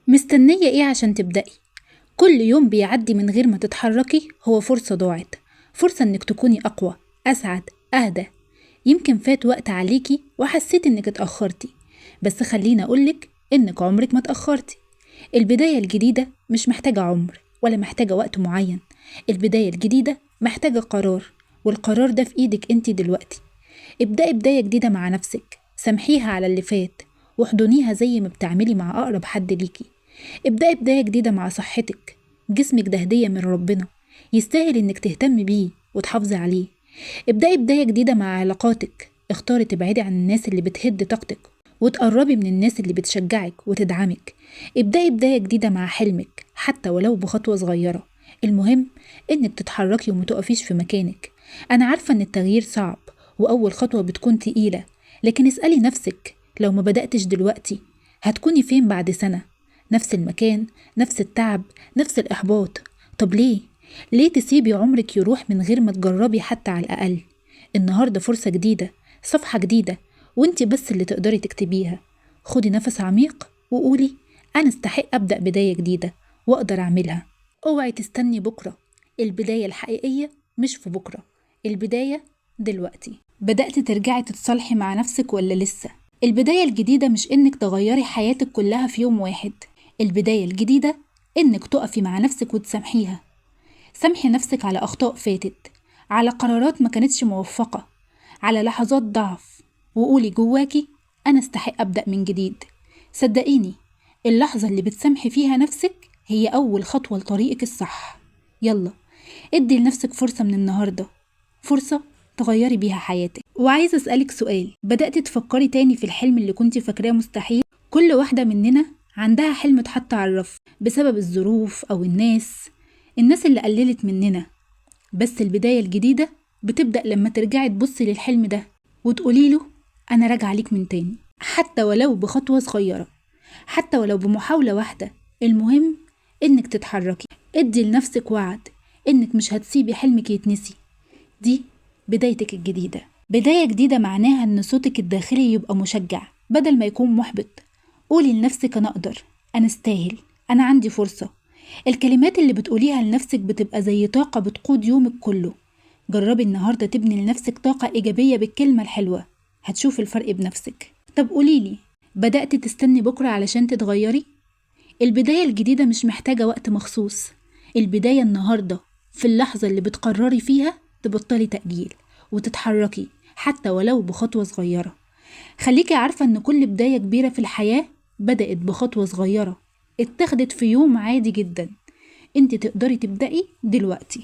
مستنية ايه عشان تبدأي؟ كل يوم بيعدي من غير ما تتحركي هو فرصة ضاعت، فرصة انك تكوني اقوى، اسعد، اهدى. يمكن فات وقت عليكي وحسيتي انك اتأخرتي، بس خليني اقولك انك عمرك ما اتأخرتي. البداية الجديدة مش محتاجة عمر ولا محتاجة وقت معين، البداية الجديدة محتاجة قرار، والقرار ده في ايدك انت دلوقتي. ابدأي بداية جديدة مع نفسك، سامحيها على اللي فات واحضنيها زي ما بتعملي مع أقرب حد ليكي. ابدأي بداية جديدة مع صحتك، جسمك ده هدية من ربنا، يستاهل انك تهتمي بيه وتحافظي عليه. ابدأي بداية جديدة مع علاقاتك، اختاري تبعدي عن الناس اللي بتهد طاقتك وتقربي من الناس اللي بتشجعك وتدعمك. ابدأي بداية جديدة مع حلمك حتى ولو بخطوة صغيرة، المهم انك تتحركي ومتقفيش في مكانك. انا عارفة ان التغيير صعب وأول خطوة بتكون تقيلة، لكن اسألي نفسك لو ما بدأتش دلوقتي هتكوني فين بعد سنة؟ نفس المكان، نفس التعب، نفس الإحباط. طب ليه؟ ليه تسيبي عمرك يروح من غير ما تجربي حتى على الأقل؟ النهاردة فرصة جديدة، صفحة جديدة، وانتي بس اللي تقدري تكتبيها. خدي نفس عميق وقولي أنا استحق أبدأ بداية جديدة وأقدر أعملها. اوعي تستني بكرة، البداية الحقيقية مش في بكرة، البداية دلوقتي. بدأت ترجعي تتصالحي مع نفسك ولا لسه؟ البداية الجديدة مش إنك تغيري حياتك كلها في يوم واحد، البداية الجديدة إنك تقفي مع نفسك وتسامحيها. سامحي نفسك على أخطاء فاتت، على قرارات ما كانتش موفقة، على لحظات ضعف، وقولي جواكي أنا استحق أبدأ من جديد. صدقيني اللحظة اللي بتسامحي فيها نفسك هي أول خطوة لطريقك الصح. يلا ادي لنفسك فرصة من النهاردة، فرصة تغيري بيها حياتك. وعايزة أسألك سؤال، بدأت تفكري تاني في الحلم اللي كنت فاكراه مستحيل؟ كل واحدة مننا عندها حلم اتحط على الرف بسبب الظروف أو الناس اللي قللت مننا. بس البداية الجديدة بتبدأ لما ترجعي تبصي للحلم ده وتقولي له أنا راجعة ليك من تاني، حتى ولو بخطوة صغيرة، حتى ولو بمحاولة واحدة، المهم إنك تتحركي. ادي لنفسك وعد إنك مش هتسيبي حلمك يتنسي. دي بدايتك الجديدة. بداية جديدة معناها إن صوتك الداخلي يبقى مشجع بدل ما يكون محبط. قولي لنفسك أنا أقدر، أنا استاهل، أنا عندي فرصة. الكلمات اللي بتقوليها لنفسك بتبقى زي طاقة بتقود يومك كله. جربي النهاردة تبني لنفسك طاقة إيجابية بالكلمة الحلوة، هتشوف الفرق بنفسك. طب قوليلي، بدأت تستني بكرة علشان تتغيري؟ البداية الجديدة مش محتاجة وقت مخصوص، البداية النهاردة في اللحظة اللي بتقرري فيها تبطلي تأجيل وتتحركي حتى ولو بخطوة صغيرة. خليكي عارفة إن كل بداية كبيرة في الحياة بدأت بخطوة صغيرة اتخذت في يوم عادي جدا. انت تقدري تبدأي دلوقتي.